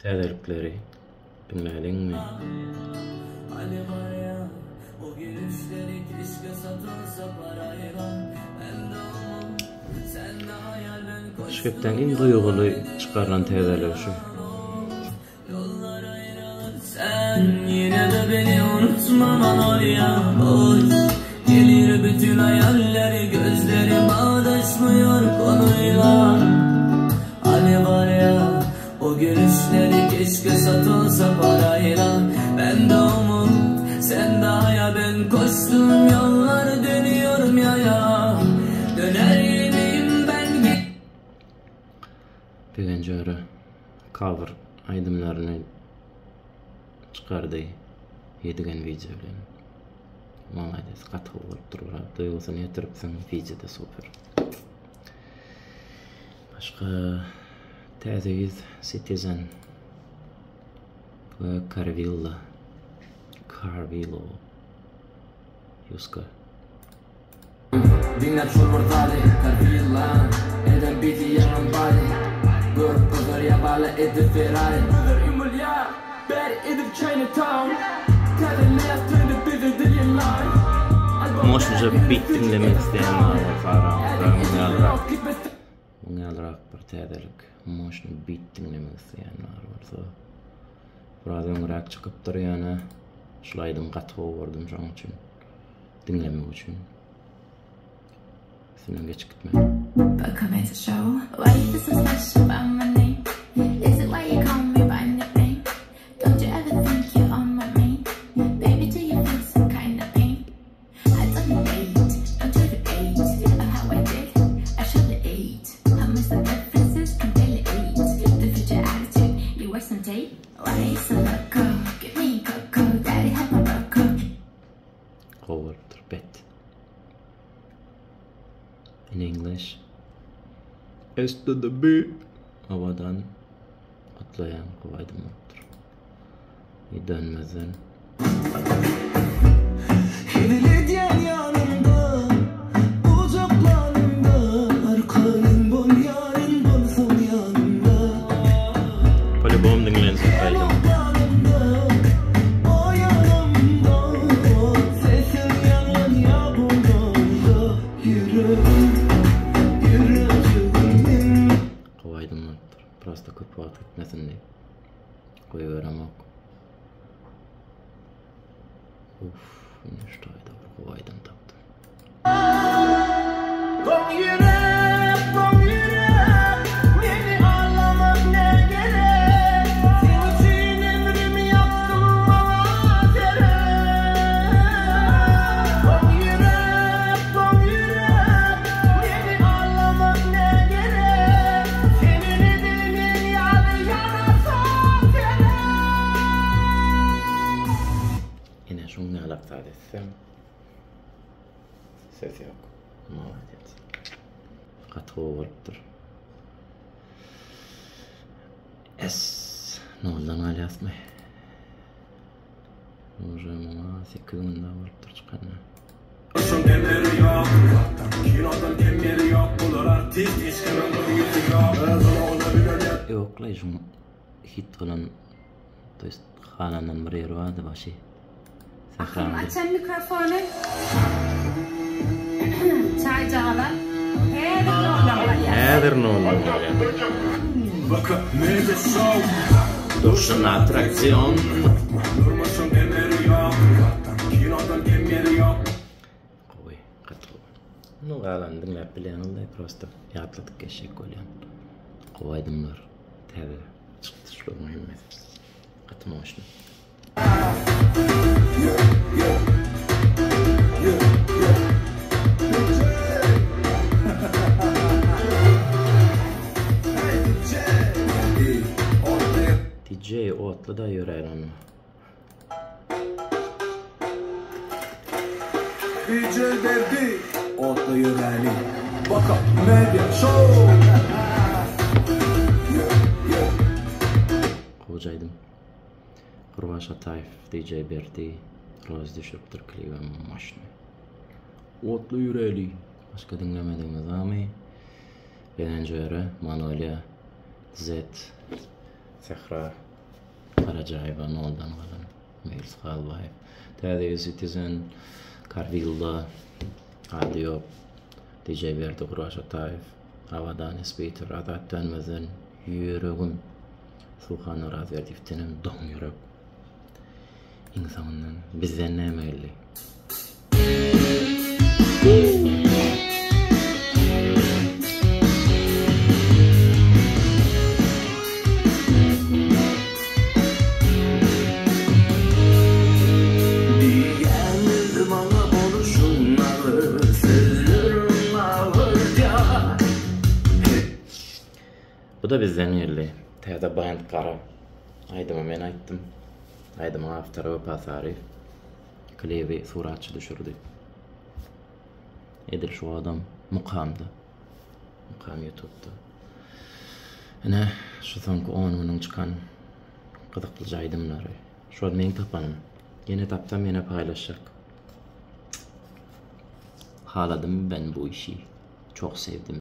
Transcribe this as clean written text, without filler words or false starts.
Täzelikleri diňläliňmi? Şu hepdäň iň duýguly çykarylan täzeligi şu. Begenç Öre cover aýdymlaryny çykardy Ýedigen wideo bilen. Malades gaty gowy bolupdyr brat duýgusyny ýetiripsiň wideoda super. Başga täze ýüz Citizen we Carvilla Carvillo Ýuska. Diňläp şol bir zady Carvilla Eden bizi ýaňam bady Görüp gyzarýa bala edil Ferrari Gözler ýumulýa Bäri edil Chinatown Täze lap trendi bizi dilýän Moşnuja beat diňlemek isleýän bar bolsa araňyzda muň ýalyrak muň ýalyrak bir täzelik moşny beat diňlemek isleýän bar bolsa biraz öňräk çykypdyr ýöne şul aýdym gaty gowy gördüm şoň üçin diňlemek üçin üstünden geçip gitme. Welcome to show. Why you feel so special about my name? Is it why you call me by nickname? Don't you ever think you're on my mind? Baby, do you feel some kind of pain? I don't debate, don't you debate of how I did. I should ate. How much the differences can barely eat. The future attitude, you wear some tape. Why you so loco? Give me cocoa, daddy have my roco. Gowy bolupdyr bet. In English. S to the B. Owadan gutlaýan gowy aýdym bolupdyr. I dönmezden. Hezil edýän ýanymda, gujaklanymda, arkaýyn bolýaryn bolsaň ýanymda. Polibom diňlenjek aýdym. Gowy aýdym bolupdyr. Prosta köp wagt gitmesin diýip goýberemok. Uff, ine şu taýda bir gowy aýdym tapdym. Ine şuň ýalak zat etsem Söz ýok. Molodec. Gaty gowy bolupdyr. S noldan alýasmy? Уже muňa 8 gün daha bolupdyr çykanyna. Ýoklaý şuň hit bolan to ýest halandan bir ýeri bardy başy. Akym açan mikrofony. Çaýjagalar häzir noldan galýar. Häzir noldan galýar. Durşuna attraksion. Gowy, gaty gowy. Nu galany diňläp bilýäňizle, prosta ýatladyp geçjek bolýan. Gowy aýdymlar täze çykdy şularyň hemmesi. Gaty moşny. DJ otly da ýörär onda. DJ Berdi otly ýöräli. Baka Media Show. Gowy aýdym. Gurban Şataýew DJ Berdi roz düşüripdir klibem moşny. Otly ýüreli. Başga diňlemedigimiz barmy? Begenç Öre, Manolýa, Z, Sähra. Garajaýewa noldan galan. Meýlis Halbaýew. Täze ýyl Citizen, Karwilla, Ady ýok. DJ Berdi Guraş Ataýew, Abadan Isbiter, Azat Dönmezden, Ýüregim. Suhan Orazberdiýewdenem Doň ýürek. Iň soňundan bizden näme geldi? Bu-da bizden geldi. Täze band Gara. Aýdymy men aýtdym. Aýdymyň awtory Wepa Saryýew. Klibi suratçy düşürdi. Edil şu adam Mukamda. Mukam YouTube'da. Ine, şu soňky 10 günüň çykan gyzyklyja aýdymlary. Şol meň tapanym. Ýene tapsam ýene paýlaşjak. Haladym ben bu işi. Çok sevdim.